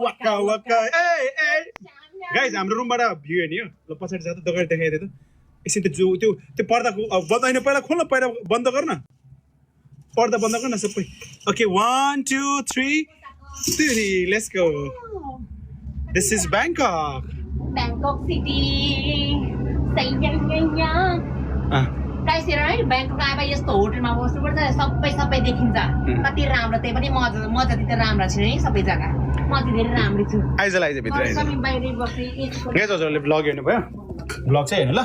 waka waka guys हाम्रो रुमबाट view हेर्ने हो ल पछाडी जात दगाडी देखाइदे त एकछिन त्यो पर्दाको बन्द हैन पहिला खोल न पहिला बन्द गर्न पर्दा बन्द गर्न सबै okay 1 2 3 let's go this is Bangkok City guys हेर है ब्याङ्कक आए यस्तो होटलमा बस्नुपर्छ सबै देखिन्छ कति राम्रो त्यही पनि मजा त्यति राम्रो छैन है सबै जग्गा म चाहिँ धेरै राम्रो छु आइज भित्र आइज गाइस हजुरले ब्लग हेर्नु भयो ब्लग चाहिँ हेर्नु ल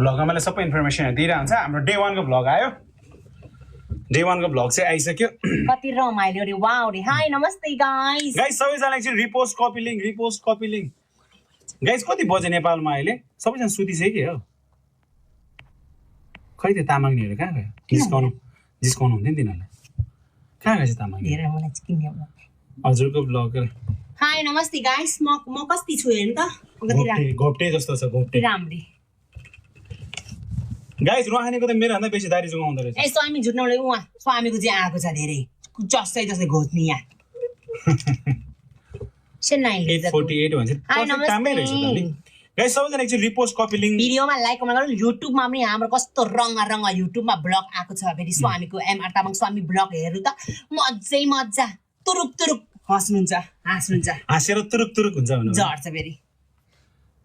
ब्लगमा मैले सबै इन्फर्मेसन दिइरहेको हुन्छ हाम्रो डे 1 को ब्लग आयो डे 1 को ब्लग चाहिँ आइसक्यो कति रमाइलो रे वाउ रे हाय नमस्ते गाइस सबैजना एकछिन रिपोस्ट कपी लिङ्क गाइस कति बजे नेपालमा अहिले सबैजना सुतिसक्यो कि हो खै त्यो तामाङनीहरू कहाँ गयो जिस्काउनु हुन्थ्यो नि तिनीहरूलाई कहाँ गएछ तामाङ हजुरको ब्लग हाय नमस्ते गाइस म कस्ती छु हेर्नु त घोप्टे जस्तो छ घोप्टे राम्री गाइस रोहानीको त मेरो भन्दा बेसी दारी जुगाउँदो रहेछ ए स्वामी झुट्नाउले उहाँ स्वामीको चाहिँ आएको छ धेरै जस्तै घोच्ने यहाँ 848 भन्छ कामै रहेछ त नि गाइस सबैजना एकछिन रिपोस्ट कपी लिङ्क भिडियोमा लाइक कमेन्ट गर्नु युट्युबमा पनि हाम्रो कस्तो रङ युट्युबमा ब्लग आएको छ फेरि स्वामीको एमआर तामाङ स्वामी ब्लग हेर्नु त मजा तुरुक हाँस्नुहुन्छ हाँसेर तुरुक हुन्छ भन्नु झर्छ फेरि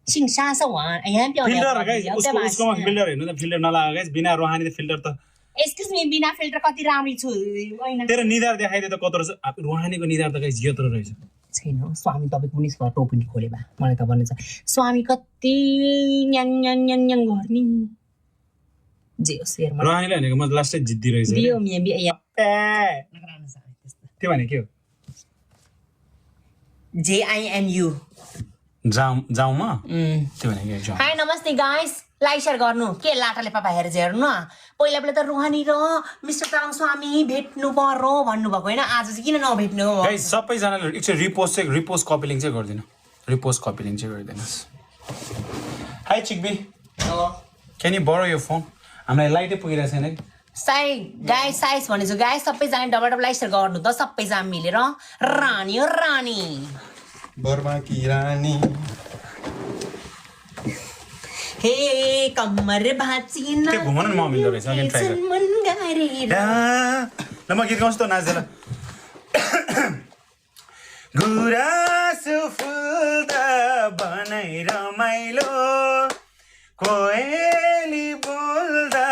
सिंसा वान यहाँ फिल्टर गाइस उसकोमा फिल्टर हेर्नु त फिल्टर नलागा गाइस बिना रोहानी त फिल्टर त एक्सक्युज मी बिना फिल्टर कति राम्रो छु हैन तेरो निधार देखाइदे त कत्रो छ रोहानीको निधार त गाइस यत्रो रहेछ छैन स्वामी तपाईको पनि टोपी खोले बा मलाई त भन्नु छ स्वामी कति न्याङ गर्ने जे शेयर मलाई रोहानीले भनेको म लास्टै जिद्दी रहेछ बियो मेबी त्यो भने के हो JIMU जाउमा त्यो भने के जाउ हाय नमस्ते गाइस लाइक शेयर गर्नु के लाटाले पापा हेरेर हेर्नु न पहिला त रोहानी र मिस्टर तामाङ स्वामी भेट्नु पर्यो भन्नु भएको हैन आज चाहिँ किन नभेट्नु गाइस सबैजनाले एकछिन रिपोस्ट कपी लिङ्क चाहिँ गर्दिनु रिपोस्ट कपी लिङ्क चाहिँ गरिदिनुस् हाय चिकबी can you borrow your phone हामीलाई लाइटै पुगिरहेको छैन कि साइज भनेछु गाइस सबैजना डबल लाइक शेयर गर्नु त सबैजना मिलेर रानी हो रानी बर्मा की रानी हे कमर भाचिना त्यो घुमाउनु न म मिल्दो रहेछ अगेन ट्राई गर मन गरेर ल म गीत गाउँछु त नाच्दै ल गुराँसो फुल्दा बनाइ रमाइलो कोयली बोल्दा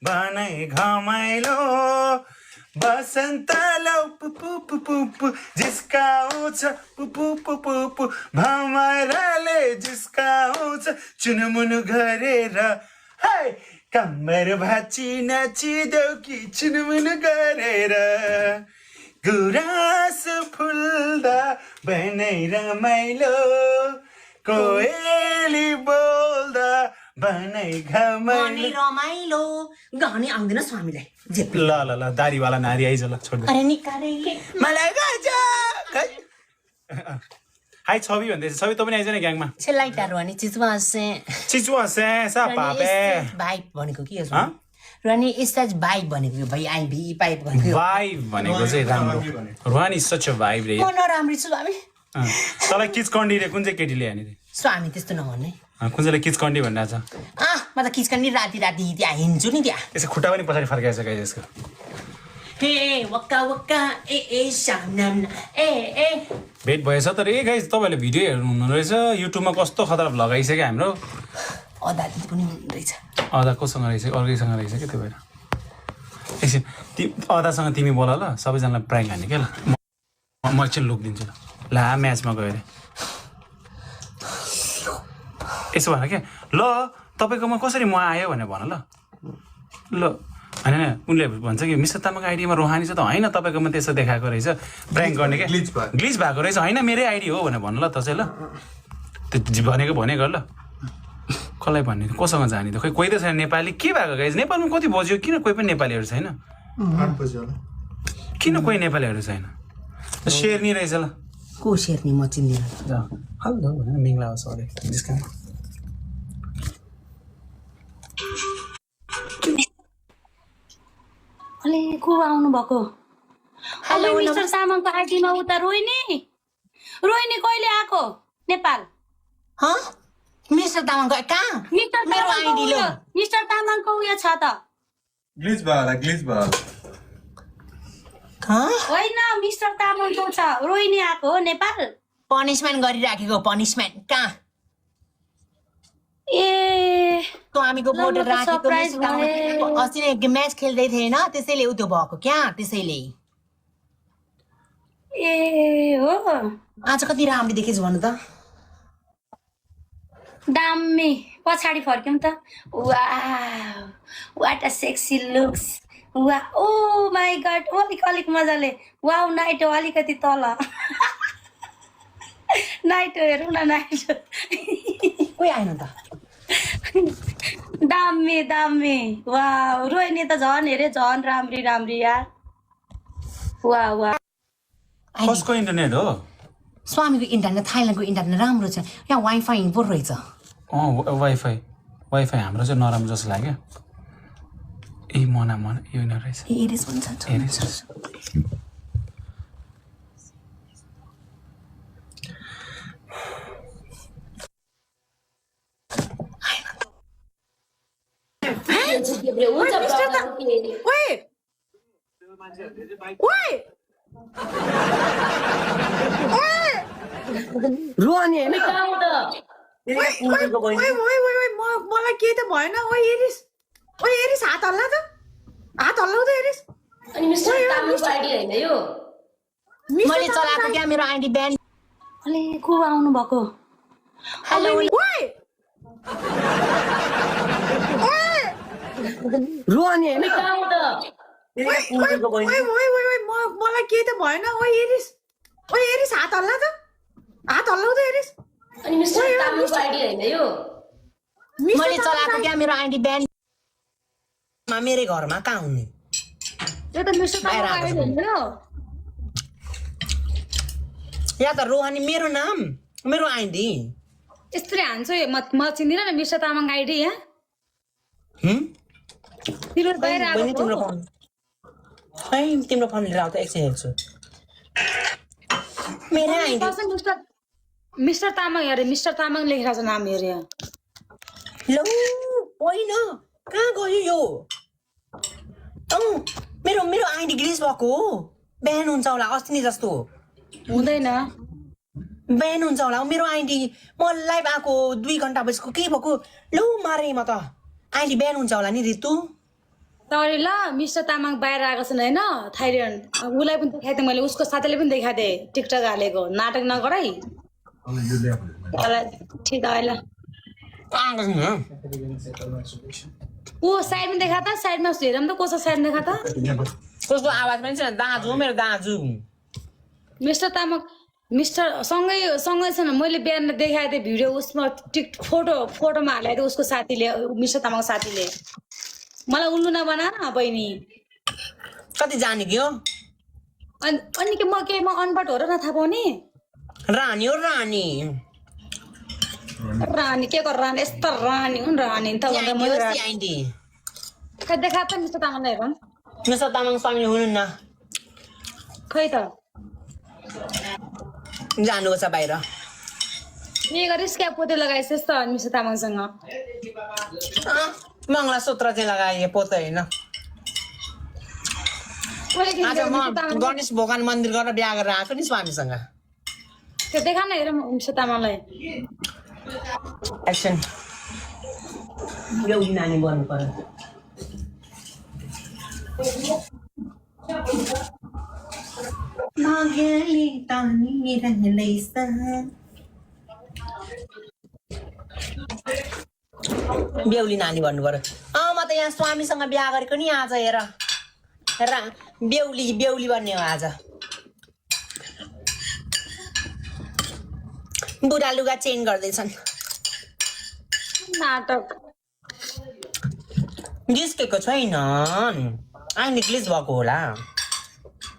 बनाइ घमाइलो बसन्त लौ पुपु जिस्काउँछ पुपु भमराले जिस्काउँछ चुनमुनु गरेर हाय कम्मर भाची नाचिदेऊ कि चुनमुनु गरेर गुराँसो फुल्दा बनाइ रमाइलो कोयली बोल्दा बनाइ घमाइलो रमाइलो गाउने आउँदैन स्वामीलाई ल दारीवाला नारी आइज ल छोड्दै अरे निकालेले मलाई गाजा हाय छवि भन्दै छवि त पनि आइज न ग्याङमा छेलाइटारो अनि चिचुवा से सा पापे भाइब भनेको के हो रनी इज सच भाइब भनेको भाइ आइबी पाइप भनेको भाइब भनेको चाहिँ राम्रो रोहानी सच अ भाइब रे म नराम्रो छु स्वामी तँलाई किचकन्डी रे कुन चाहिँ केटीले हाने रे स्वामी त्यस्तो नभन्ने कुन चाहिँ किचकन्डी भनिरहेको छ म त किचकन्डी राति त्यहाँ हिँड्छु नि त्यहाँ यसको खुट्टा पनि पछाडि फर्काएछ गाइस यसको हे वक्का ए शामनाम ए भेट भएछ तर ए गाइस तपाईहरुले भिडियो हेर्नु हुनु रहेछ युट्युबमा कस्तो खतरा भ्लग आइसक्यो हाम्रो अदाति पनि हुँदैछ अदा कोसँग रहेछ अर्कैसँग रहेछ के त्यो भएर एकछिन अदासँग तिमी बोला ल सबैजनालाई प्राङ्क हान्ने के ल म एकछिन लुक दिन्छु ल म्याचमा गयो अरे यसो भन के ल तपाईँकोमा कसरी म आयो भनेर भन ल होइन उनले भन्छ कि मिस्टर तामाङको आइडीमा रोहानी छ त होइन तपाईँकोमा त्यसो देखाएको रहेछ प्राङ्क गर्ने के ग्लिच भएको रहेछ होइन मेरै आइडी हो भनेर भन ल त चाहिँ ल त्यो भनेको भनेको ल कसलाई भन्ने कोसँग जाने त खै कोही त छैन नेपाली के भएको गाइज नेपालमा कति बज्यो किन कोही पनि नेपालीहरू छैन किन कोही नेपालीहरू छैन शेर्नी रहेछ ल को शेर्नी म चिन्दिनँ हेलो भनेर मिङ्ला होस् अरे जिस्का अले को आउनु भएको हेलो मिस्टर तामाङको आइडीमा उता रोइनी रोहिणी कहिले आएको नेपाल मिस्टर तामाङ गए कहाँ मेरो आइडी लो मिस्टर तामाङको उयो छ त ग्लिच भयो होइन मिस्टर तामाङको छ रोहिणी आएको हो नेपाल पनिसमेन्ट गरिराखेको पनिसमेन्ट कहाँ ए स्वामीको फोटो राखेको अस्ति नै म्याच खेल्दै थिएन त्यसैले त्यो भएको क्या त्यसैले ए हो आज कति राम्रो देखेछ भन्नु त दामी पछाडि फर्क्यौँ त वाट अ सेक्सी लुक्स वा ओ माई गड अलिक मजाले वाउ नाइटो अलिकति तल नाइटो हेरौँ न नाइटो कोही आएन त दामी वा रोहिणी त झन् हेरे झन् राम्री यार वा कसको इन्टरनेट हो स्वामीको इन्टरनेट थाइल्यान्डको इन्टरनेट राम्रो छ यहाँ वाइफाई पो रहेछ वाइफाई हाम्रो चाहिँ नराम्रो जस्तो लाग्यो ए मना यो नै रहेछ एरिस भन्छ एरिस रोहनी होइन मलाई के त भएन ओ एरिस हात हल्ला त हात हल्लाउँदै एरिस अनि मिस्टर तामाङको आइडी हैन यो मैले चलाएको क्या मेरो आइडी ब्यान अले को आउनु भएको हेलो रोहनी होइन मलाई के त भएन ओ एरिस हात हल्ला त हात हल्लाउँदै एरिस अनि मिस्टर तामाङको आइडी हैन यो मैले चलाएको क्या मेरो आइडी ब्यान मेरै घरमा कहाँ हुने यो त मिस्टर तामाङको आइडी हैन यो या त रोहनी मेरो नाम मेरो आइडी यस्तै हान्छ म चिन्दिन न मिस्टर तामाङ आइडी यहाँ तिम्रो बाहिर आएको तिम्रो फोन लिएर आउँदा एकछिन हेर्छु मेरो आइडी मिस्टर तामाङ हेरे मिस्टर तामाङ लेखेर छ नाम हेरे लो होइन कहाँ गयो यो मेरो आइडी ग्लिच भएको हो बिहान हुन्छ होला अस्ति नै जस्तो हुँदैन बिहान हुन्छ होला मेरो आइडी म लाइभ आएको 2 घन्टा बजेको के भएको लौ मारे म त आइडी बिहान हुन्छ होला नि रितु सरी ल मिस्टर तामाङ बाहिर आएको छन् होइन थाइल्यान्ड उसलाई पनि देखाइदिएँ मैले उसको साथीले पनि देखाइदिएँ टिकटक हालेको नाटक नगर है ठिक है ल ऊ साइडमा देखा त साइडमा हेरौँ त कसो साइडमा देखा त कसको आवाज पनि छ दाजु मेरो दाजु मिस्टर तामाङ मिस्टर सँगै छन् मैले बिहान देखाएको थिएँ भिडियो उसमा फोटोमा हालिदिएको उसको साथीले मिस्टर तामाङ साथीले मलाई उल्लु नबना न बहिनी कति जाने कि हो अनि के म अनपढ हो र न थाहा पाउने रानी हो रानी रानी के कर रानी यस्तो रानी हुन् रानी त भन्दा मैले खै देखा त मिस्टर तामाङलाई हेरौँ मिस्टर तामाङ स्वामी हुनुहुन्न खै त जानु छ बाहिर के गरिस् क्या पोते लगाइस् यस्तो मिस्टर तामाङसँग मङ्गलसूत्र चाहिँ लगाए पोते होइन आज म गणेश भगवान मन्दिर गरेर बिहा गरेर आएको नि स्वामीसँग त्यो देखा न हेरौँ मिस्टर तामाङलाई एक्सन एउटी नानी बन्नु पर्यो मागेली तानी रहलैछ बेहुली नानी भन्नु पर्यो म त यहाँ स्वामीसँग बिहा गरेको नि आज हेर बेहुली बन्ने हो आज बुढा लुगा चेन्ज गर्दैछन् नाटक जिस्केको छैन आइने ग्लिच भएको होला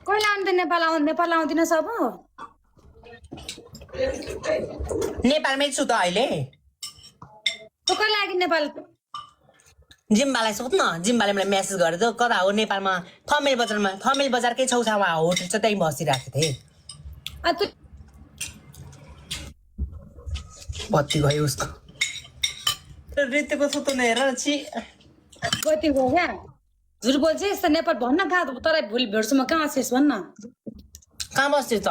कहिले आउँदै नेपाल आउँदिन सब नेपालमै छु त अहिले तँ कहिले आएको नेपाल जिम्बालाई सोध्न जिम्बाले मलाई मेसेज गरेको कता हो नेपालमा थमेल बजारकै छेउछाउमा होटल छ त्यहीँ बसिरहेको थिएँ बत्ती गयो उसको नृत्यको सुत्नु हेर छि कति हो क्या झुट बोल्छ यस्तो नेपाल भन्न कहाँ तर भोलि भेट्छु म कहाँ छेस् भन्न कहाँ बस्छौ त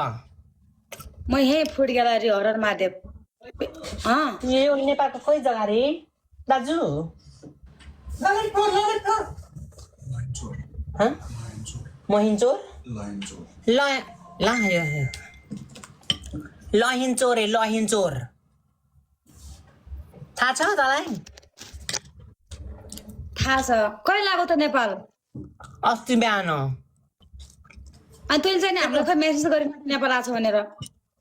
म यहीँ फुड ग्यालरी हरर महादेव यो नेपालको खोइ जग्गा रे दाजु महिन्चोर लहिन्चोर लहिन्चोर थाहा छ तँलाई थाहा छ कहिले लाग्यो त नेपाल अस्ति बिहान अनि तैँले चाहिँ नि हामीलाई खै मेसेज गरि नेपाल आएको छ भनेर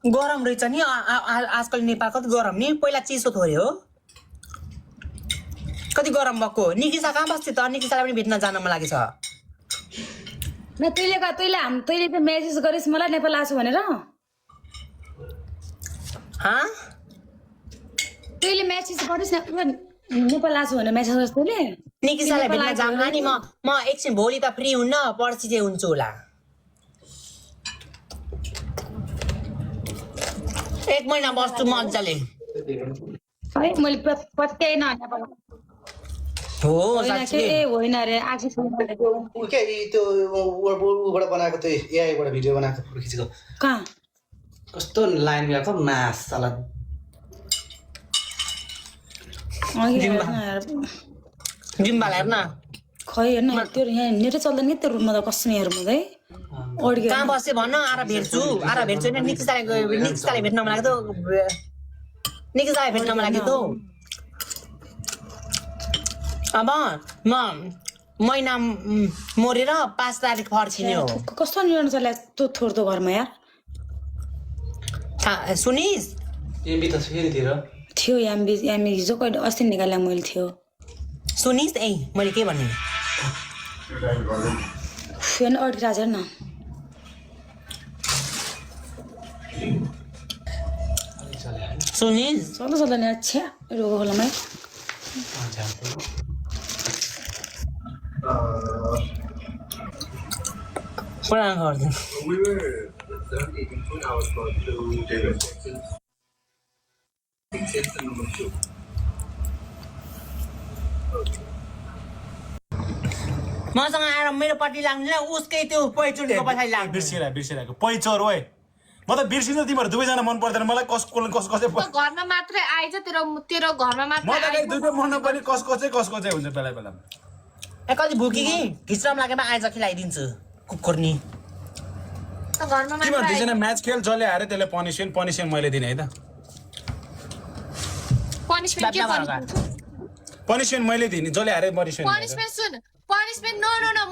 गरम रहेछ नि आजकल नेपाल कति गरम नि पहिला चिसो थोरै हो कति गरम भएको निकिसा कहाँ बस्थ्यो त निकिसालाई पनि भेट्न जान मन लागेछ न तैँले चाहिँ मेसेज गरिस् मलाई नेपाल आएको छ भनेर तैँले मेसेज गरिस् नेपाल आएको छ भनेर मेसेज गरिस् तैँले निकिसालाई भेट्न जान्न नि म एकछिन भोलि त फ्री हुन्न पर्सि चाहिँ हुन्छु होला 1 महिना बस्छु मजाले है मैले पत्याइ न नेपाल हो होइन रे आएको छैन के त्यो उबाट बनाएको त्यो एआईबाट भिडियो बनाएको फोटो खिचेको कहाँ कस्तो लाइन गएको मास साला जिम्बालाई हेर्न खै हेर्न त्यो यहाँ नेटै चल्दैन कि त्यो रुममा त कसरी हेर्नु है कहाँ बस्यो भन्न आएर भेट्छु होइन निकिसालाई भेट्न मन लाग्यो निकिसालाई भेट्न मन लाग्यो त अब म महिना मरेर 5 तारिक फर्किने हो कस्तो निर्णय चल्या त्यो थोर्दो घरमा यार सुनिस् एमबी त फेरितिर थियो एमबी हिजो कहिले अस्ति निकाले मैले थियो सुनिस् मैले के भने फेन अड्किरहेको हेर्न सुनिस् चल्दैन यार छ्या रोगो खोलामै पुरानो गर्छु मसँग आएर मेरो पट्टि लाग्ने उसकै त्यो पहिचोरको पछाडि लाग्छ बिर्सिरहेको पहिचोर ओए म त बिर्सिनु तिमीहरू दुवैजना मन पर्दैन मलाई कसै घरमा मात्रै आइज तेरो घरमा म त दुईटै मन पनि कसको चाहिँ हुन्छ बेला बेलामा कति भुकी कि घिच्राम लागेमा आइज खिलाइदिन्छु कुकुर नि घरमा तिमीहरू दुईजना म्याच खेल जसले हारे त्यसले पनिसमेन्ट मैले दिने है त पनिसमेन्ट मैले दिने जसले हारे पनिसमेन्ट सुन पनिसमेन्ट न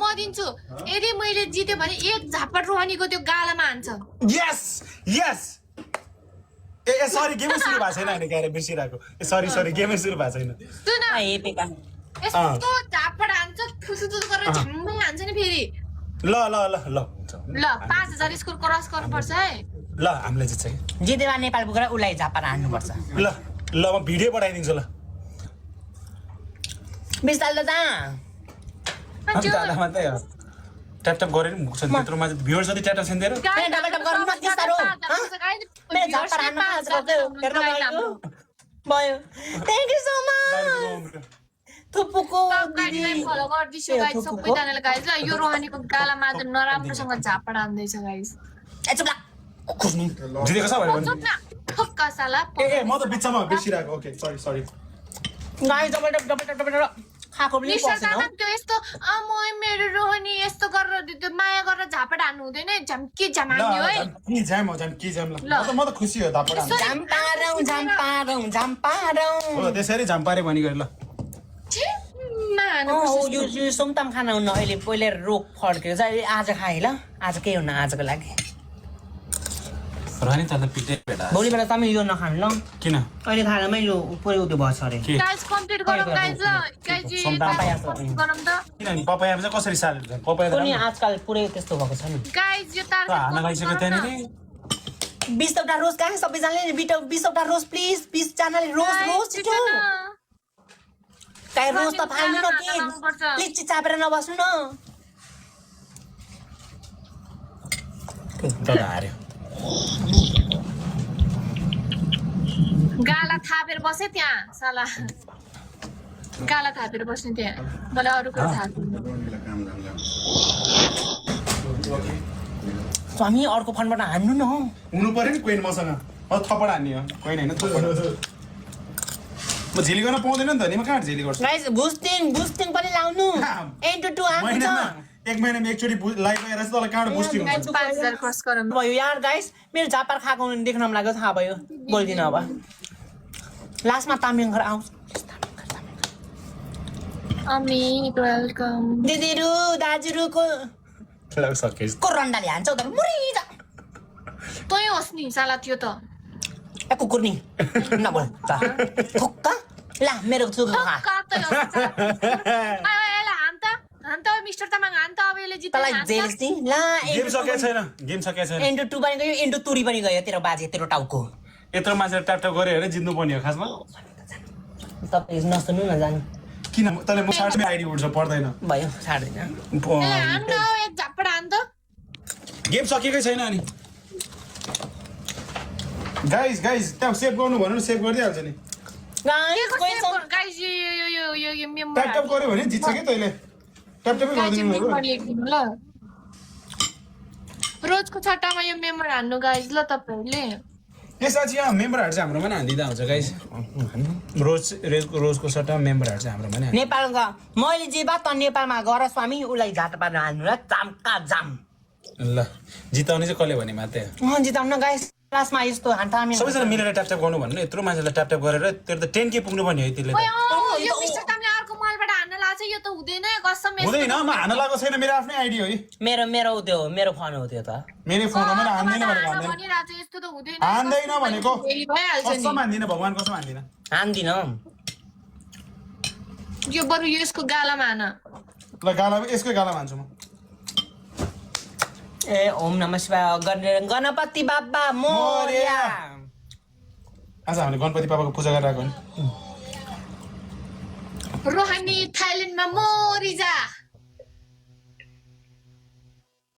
म दिन्छु यदि मैले जित्यो भने एक झापट रोहनीको त्यो गालामा हान्छ यस ए सरी गेमै सुरु भएको छैन अनि क्यारे बिर्सिरहेको सरी गेमै सुरु भएको छैन सुन यस्तो झापट हान्छ फुसुतु गरेर झम्मै हान्छ नि फेरि ल 5000 स्कोर क्रस गर्नुपर्छ है ल हामीले जित्छ कि जितेमा नेपाल पुगेर उसलाई झापा हान्नुपर्छ ल म भिडियो पठाइदिन्छु ल बिस्ताल त मात्रै हो ट्याप गरेर मुख छ त्यत्रोमा भ्युअर्स जति ट्याप छैन तेरो भयो थ्याङ्क यू सो मच थुपुको फलो गर्दिछु गाइस सबैजनाले गाइस ल यो रोहानीको गालामा आज नराम्रोसँग झापड हान्दैछ गाइस जितेको छ भने चुप न ठक्का साला ए म त बिचमा बिर्सिरहेको ओके सरी गाइस डबल खाएको पनि पर्छ त्यो यस्तो मेरो रोहनी यस्तो गरेर माया गरेर झापड हान्नु हुँदैन झम्की झमान्यो है कि जाम ल म त खुसी हो झापड हो त्यसरी झाम्पारे भनी गरे ल यो सोमताम खाना हुन्न अहिले पहिले रोग फर्केर चाहिँ आज खाएँ ल आज केही हुन्न आजको लागि रहनी त पिटे बेटा भोलिबाट तपाईँ यो नखानु ल किन अहिले खानामै यो पुरै उयो भएछ अरे गाइस कम्प्लिट गरौँ गाइस ल गाइस गरौँ त किनभने पपाया चाहिँ कसरी साल्छ पपाया पनि आजकल पुरै त्यस्तो भएको छ नि गाइस यो तार हाना लागिसक्यो त्यहाँनिर 20 वटा रोज कहाँ सबैजनाले 20 वटा रोज प्लिज 20 जनाले रोज छिटो काई रोज त फाल्नु न कि प्लिज चापेर नबस्नु न दादा हार्यो गाला थापेर बसेँ त्यहाँ साला गाला थापेर बस्ने त्यहाँ मलाई अरू कुरा थाहा छैन स्वामी अर्को फन्डबाट हान्नु न हुनु पर्यो नि कोइन मसँग थप्पड हान्ने हो कोइन होइन थप्पड म झिली गर्न पाउँदैन नि त नि म कहाँ झिली गर्छु गाइस बुस्टिङ पनि लाउनु एन्ड टु महिनामा एक महिनामा एकचोटि लाइभ आएर चाहिँ तँलाई कहाँबाट बुस्टिङ हुन्छ 5000 क्रस गरौँ भयो यार गाइस मेरो झापार खाएको देख्न मन लाग्यो थाहा भयो बोल्दिनँ अब लास्टमा तामिङघर आउँछ अमित वेलकम दिदीहरू दाजुहरूको सकेछ को रन्डाले हान्छ उता मुरिजा तँ होस् नि साला त्यो त ए कुकुर नि नबोल थुक्क ला मेरो चुक खा हान्त मिस्टर तामाङ हान्त अब यसले तलाई जेल नि ला गेम सकेको छैन गेम सकेको छैन एन्डो 2 पनि गयो एन्डो तुरी पनि गयो तेरो बाजे तेरो टाउको यत्रो मान्छेले ट्यापट्याप गऱ्यो भने जित्नु पर्ने हो खासमा तपाईँ नसुन्नु न जानु किन तँले म 60 आइडी उड्छ पर्दैन भयो छाड्दिन हान्त एक झापड हान्त गेम सकेकै छैन अनि गाइस त्यहाँ सेभ गर्नु भन्नु सेभ गरिदिइहाल्छ नि गाइस यो मेम्बर ट्यापट्याप गऱ्यो भने जित्छ कि तैँले ट्यापट्यापै गरिदिनु ल रोजको छट्टामा यो मेम्बर हान्नु गाइस ल तपाईँहरूले त्यसपछि यहाँ मेम्बरहरू चाहिँ हाम्रोमा नै हान्दिँदा हुन्छ गाइस रोजको सट्टा मेम्बरहरू चाहिँ हाम्रोमा नै नेपालका मैले जे बात त नेपालमा गर स्वामी उसलाई झाट पार्न हाल्नु र चामका जाम ल जिताउने चाहिँ कसले भने मात्रै जिताउन गाइस क्लासमा यस्तो हान्तामी सबैजना मिलेर ट्यापट्याप गर्नु भन्नु यत्रो मान्छेलाई ट्यापट्याप गरेर तेरो त 10K पुग्नु पर्ने है त्यसले यो मिस्टर तामले अर्को मोबाइलबाट हान्न लाग्छ यो त हुँदैन कसम हुँदैन म हान्न लागेको छैन मेरो आफ्नै आइडी हो मेरो त्यो मेरो फोन हो त्यो त मेरो फोन हो मैले हान्दैन भनेको यस्तो त हुँदैन हान्दैन भनेको भइहाल्छ नि कसम हान्दिनँ भगवान् कसम हान्दिनँ हान्दिन यो बरु यसको गालामा हान ल गालामा यसकै गालामा हान्छु म ए ओम नमः शिवाय गणपति बाबा मोरया आज हामीले गणपति बाबाको पूजा गरिरहेको नि रोहानी थाइल्यान्डमा मोरिजा